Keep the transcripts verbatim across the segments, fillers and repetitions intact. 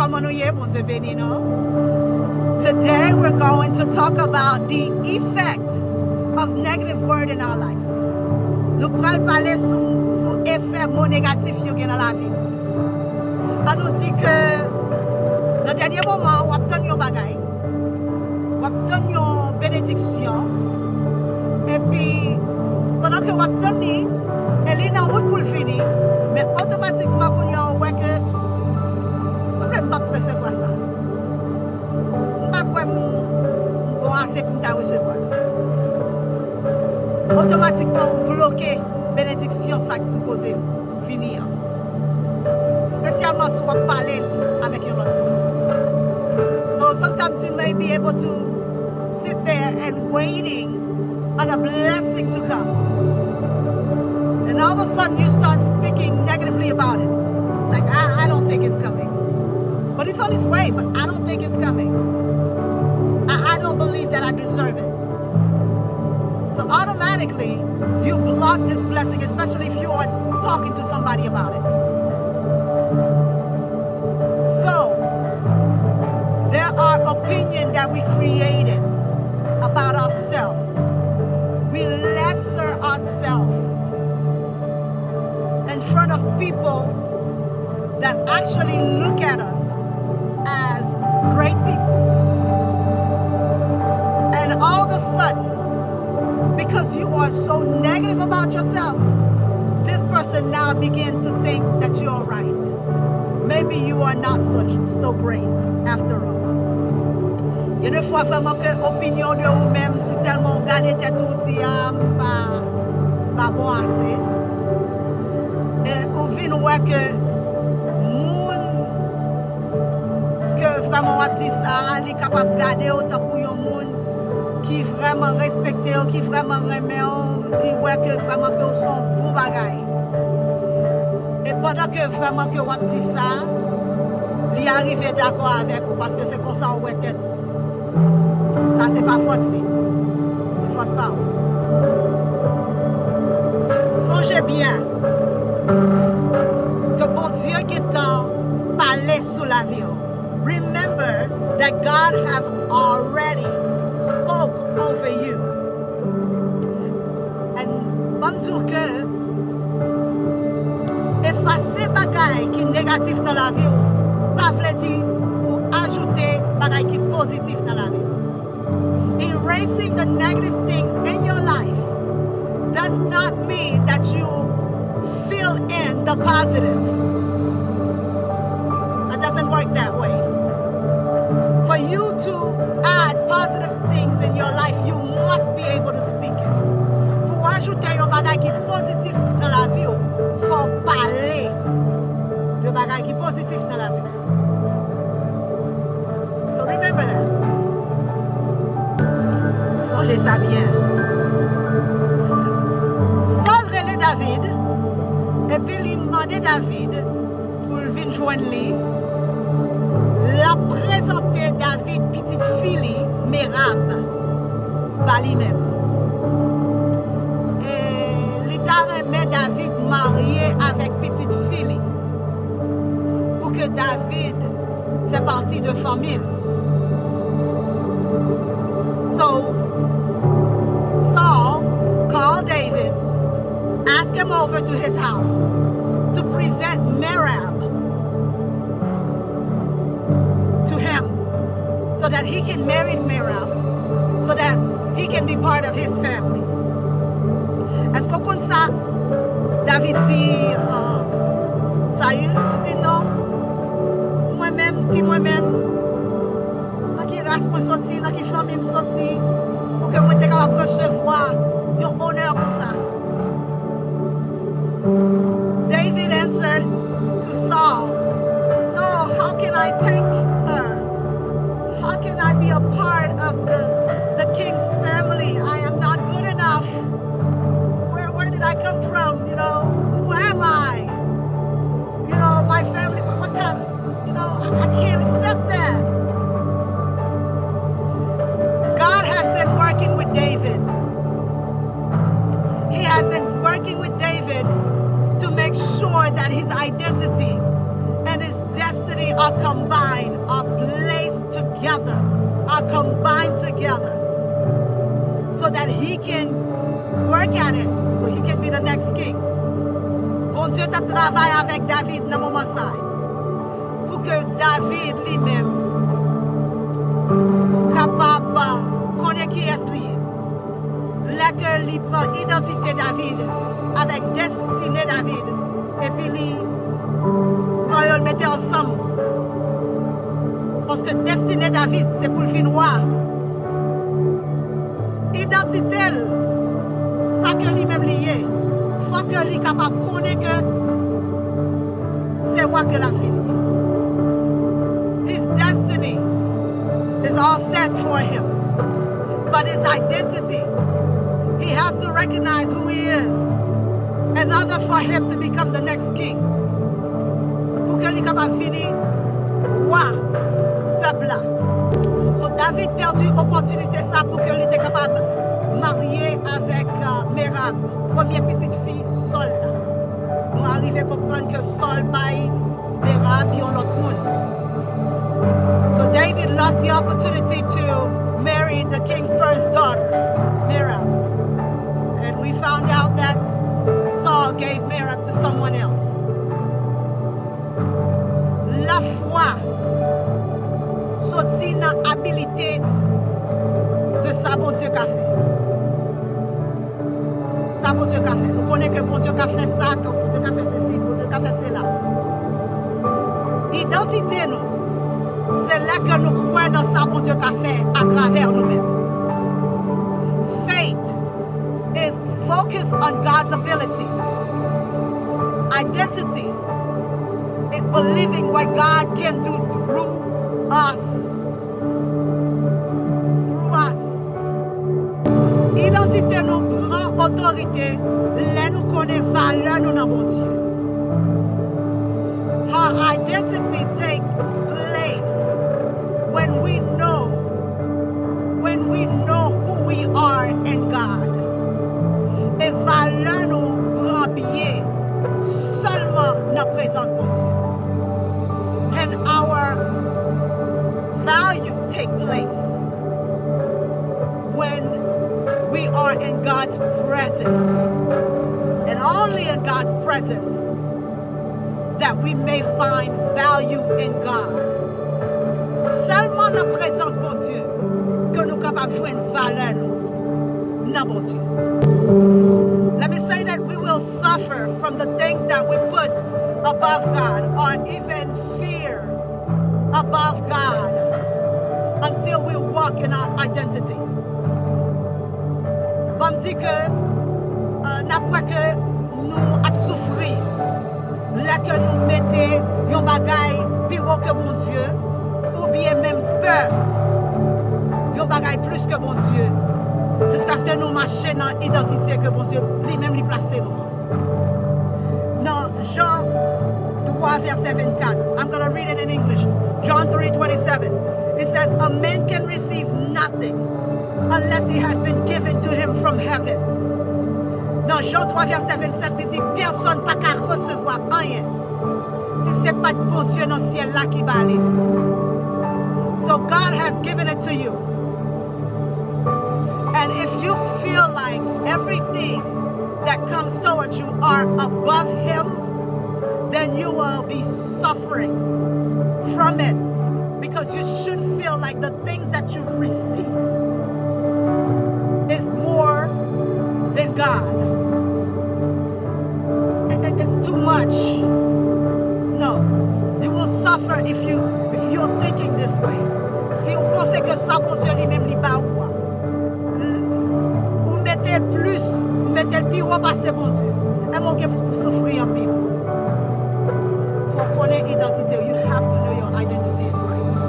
Kòman nou ye? Bondye beni nou. Today we're going to talk about the effect of negative word in our life. Nou pral pale sou, sou efè mo negatif yo gen nan lavi nou. An nou di ke nan dènye moman, w ap tann yon bagay, w ap tann yon benediksyon, epi pandan ke w ap tann li, e li nan wout pou l vini, men otomatikman kounye a ou wè ke sanble m p ap resevwa sa. M pa kwè m, m bon ase pou m ta resevwa l. Otomatikman ou bloke benediksyon sa k sipoze vini an. Espesyalman si w ap pale l avèk yon lòt moun. So sometimes you may be able to sit there and waiting on a blessing to come. And all of a sudden you start speaking negatively about it. Like, I, I don't think it's coming. But it's on its way, but I don't think it's coming. I, I don't believe that I deserve it. So automatically, you block this blessing, especially if you are talking to somebody about it. So, there are opinions that we created about ourselves. We lesser ourselves in front of people that actually look at us as great people. And all of a sudden, because you are so negative about yourself, this person now begin to think that you are right. Maybe you are not such so great after all. Gen de fwa vrèman ke opinyon de ou menm, si tèlman ou gade tèt ou, ou di, a, m pa, m pa bon ase. E ou vin wè ke moun ke vrèman w ap di sa a, li kapab gade w tankou yon moun ki vrèman respekte w, ki vrèman renmen w, ki wè ke vrèman ke w se yon bon bagay. E pandan ke vrèman ke w ap di sa, li arive dakò avèk ou, paske se konsa w wè tèt ou. Sa se pa fòt li. Se fòt pa w. Sonje byen ke Bondye gentan pale sou lavi w. Remember that God have already spoke over you. And ban m di w ke efase bagay ki negatif nan lavi w pa vle di ou ajoute bagay ki pozitif nan lavi w. Erasing the negative things in your life does not mean that you fill in the positive. It doesn't work that way. For you to add positive things in your life, you must be able to speak it. Pou w ajoute yon bagay ki pozitif nan lavi w, fò w pale de bagay ki pozitif nan lavi w. So remember that. Sonje sa byen. Sòl rele David, epi li mande David pou l vin jwenn li. L ap prezante David pitit fi li, Merab, ba li menm. E li ta renmen David marye avèk pitit fi li, pou ke David fè pati de fanmi l. So, Saul called David, asked him over to his house to present Merab to him, so that he can marry Merab, so that he can be part of his family. Èske w konn sa David di, uh, Saül? Li di, non, mwen menm, di mwen menm, nan ki ras mwen soti, nan ki fanmi m soti, pou ke mwen te kapab resevwa yon onè konsa. David answered to Saul, no, how can I take her? How can I be a part of the, the king's family? I am not good enough. Where, where did I come from? You know, who am I? You know, my family, what, what kind of, you know, I, I can't accept that. God has been working with David. He has are combined, are placed together, are combined together, so that he can work at it, so he can be the next king. Bondye t ap travay avèk David nan moman sa a, pou ke David li menm kapab konnen kiyès li ye. Lè ke li pran idantite David avèk destine David, epi li pran yo, l mete ansanm. Paske destine David, se pou l vin wa. Idantite l, sa ke li menm li ye, fò ke li kapab konnen ke se wa ke l ap vin ye. His destiny is all set for him. But his identity, he has to recognize who he is in order for him to become the next king. Pou ke li kapab vini wa pèp la. So, David pèdi opòtinite sa pou ke li te kapab marye avèk, euh, Merab, premye pitit fi Sòl la. Nou arive konprann ke Sòl bay Merab yon lòt moun. So David lost the opportunity to marry the king's first daughter, Merab. And we found out that Saul gave Merab to someone else. Lafwa soti nan abilite de sa Bondye ka fè. Sa Bondye ka fè. Nou konnen ke Bondye ka fè sa, ke Bondye ka fè sesi, Bondye ka fè sela. Idantite nou, se lè ke nou kwè nan sa Bondye ka fè atravè nou menm. Faith is focused on God's ability. Identity is believing what God can do through us. Through us. Idantite nou pran otorite lè nou konnen valè nou nan Bondye. Our identity take place when we know, when we know who we are in God. E valè nou pran pye sèlman nan prezans Bondye. And our value take place when we are in God's presence. And only in God's presence that we may find value in God. Sèlman nan prezans Bondye ke nou kapab jwenn valè nou nan Bondye. Let me say that we will suffer from the things that we put above God or even fear above God until we walk in our identity. Ban m di ke, euh, n ap wè ke nou ap soufri lè ke nou mete yon bagay pi wo ke Bondye, oubyen menm pè yon bagay plis ke Bondye, jiskaske nou mache nan idantite ke Bondye li menm li plase nou an. Nan Jan twa vèsè vennkat, I'm gonna read it in English. John three twenty-seven. It says, "A man can receive nothing unless it has been given to him from heaven." Nan Jan twa vèsè vennsèt, li di, pèsonn pa ka resevwa anyen si se pa t Bondye nan syèl la ki ba li. So God has given it to you. And if you feel like everything that comes towards you are above him, then you will be suffering from it, because you shouldn't feel like the things that you've received is more than God. It, it, it's too much. No. You will suffer if you, if you're thinking this way. Si ou panse ke sa Bondye li menm li ba ou a, ou mete l plis, ou mete l pi wo pase Bondye, enben w gen pou soufri anpil. Fò w konnen idantite w. You have to know your identity in Christ.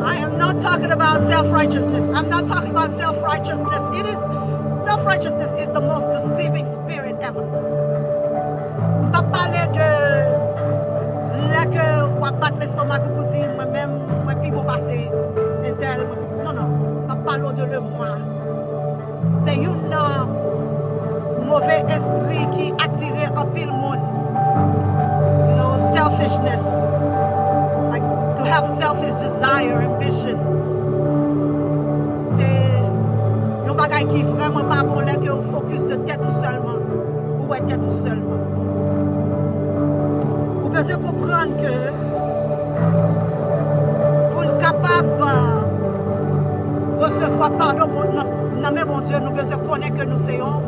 I am not talking about self-righteousness. I'm not talking about self-righteousness. It is, self-righteousness is the most deceiving spirit ever. M p ap pale de lè ke w ap bat lestomak ou pou di, mwen menm, mwen pi bon pase entèl. Mwen pi, non, non. M p ap pale w de le moi. Se youn nan move espri ki atire anpil moun. You know, selfishness. bagay ki vrèman pa bon lè ke ou fokis de tèt ou sèlman. Ou wè tèt ou sèlman. Ou bezwen konprann ke pou n kapab, euh, resevwa padon Bon- nan, nan men Bondye, nou bezwen konnen ke nou se yon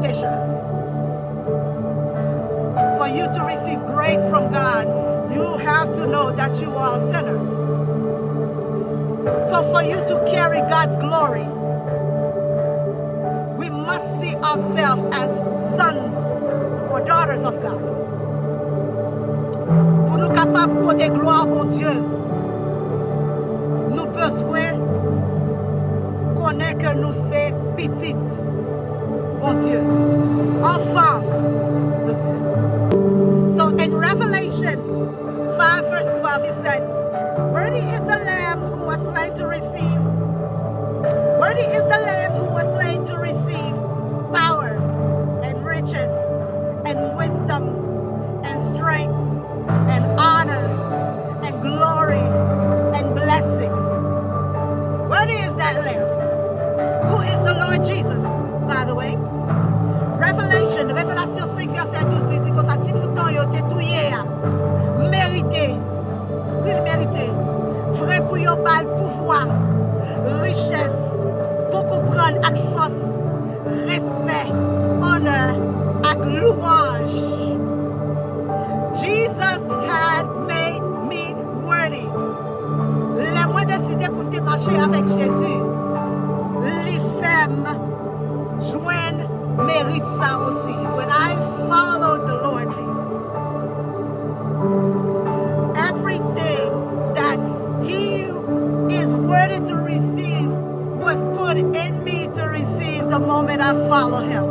pechè. For you to receive grace from God, you have to know that you are a sinner. So for you to carry God's glory, we must see ourselves as sons or daughters of God. Pou nou kapab pote glwa Bondye, nou bezwen konnen ke nou se pitit Bondye, anfan de Dye. So in Revelation five verse twelve, it says, "Worthy is the Lamb who was slain to receive. Worthy is the Lamb who was slain to receive power and riches and wisdom and strength and honor and glory and blessing." Worthy is that Lamb, who is the Lord Jesus, by the way. Revelation, Revelasyon senk, vèsè douz, li di konsa, ti mouton yo te touye a, merite, wi, l merite, vre pou yo ba l pouvwa, richès, bon konprann ak fòs, respè, onè ak louwanj. Jesus had made me worthy. Lè mwen deside pou m te mache avèk Jezi, li fè m jwenn merit sa osi. When I followed the Lord Jesus, everything that he is worthy to receive was put in me to receive the moment I follow him.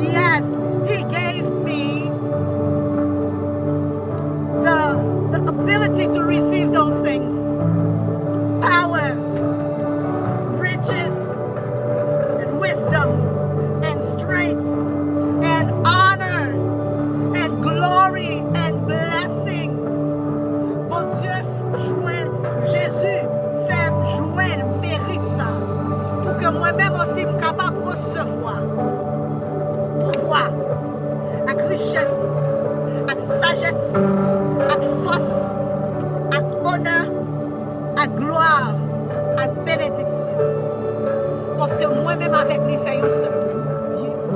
Yes, he gave me the, the ability to receive those things. Power, riches, and wisdom, and strength, and honor, and glory, and blessing. Bondye jwenn, Jezi fè m jwenn merit sa, pou ke mwen menm osi m kapab resevwa pouvwa, ak richès, ak sajès, ak fòs, ak onè, ak glwa, ak benediksyon. Paske mwen menm avèk li fè yon sèl.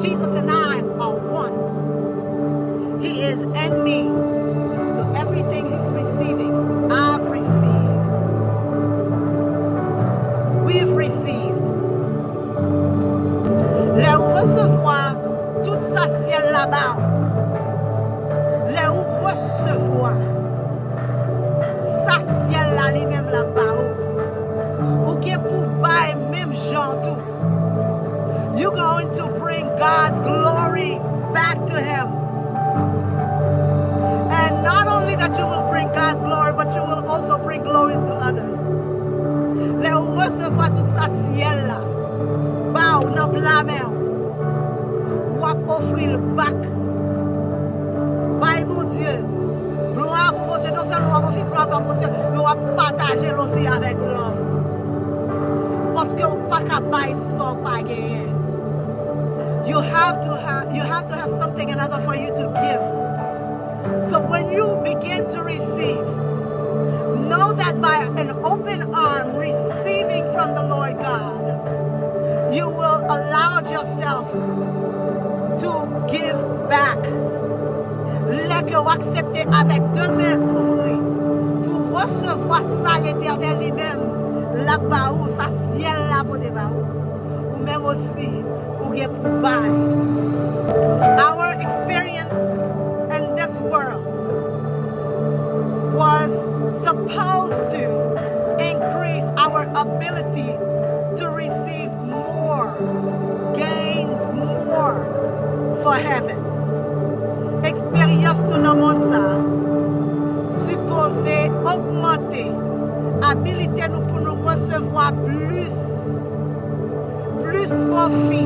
Jesus and I are one. He is in me. So everything he's receiving, I've received. We've received. Lè ou resevwa tout sa syèl la ba ou, lè ou resevwa sa syèl la li menm l ap ba ou, ou gen pou bay menm jan tou. You're going to bring God's glory back to him. And not only that you will bring God's glory, but you will also bring glories to others. Lè ou resevwa tout sa syèl la ba ou nan pla men w, w ap ofri l back bay Bondye. Glwa pou Bondye. Non sèlman w ap ofri glwa ba Bondye, men w ap pataje l osi avèk lòm. Paske ou pa ka bay sa w pa genyen. You have to have, you have to have something in order for you to give. So when you begin to receive, know that by an open arm receiving from the Lord God, you will allow yourself to give back. Lè ke w aksepte avèk de men ouvri pou resevwa sa Letènèl li menm l ap ba ou, sa syèl la pote ba ou, ou menm osi, ou gen pou bay. Our experience in this world was supposed to increase our ability to receive more, gains more for heaven. Eksperyans nou nan mond sa a sipoze ogmante abilite nou pou nou resevwa plis, plis pwofi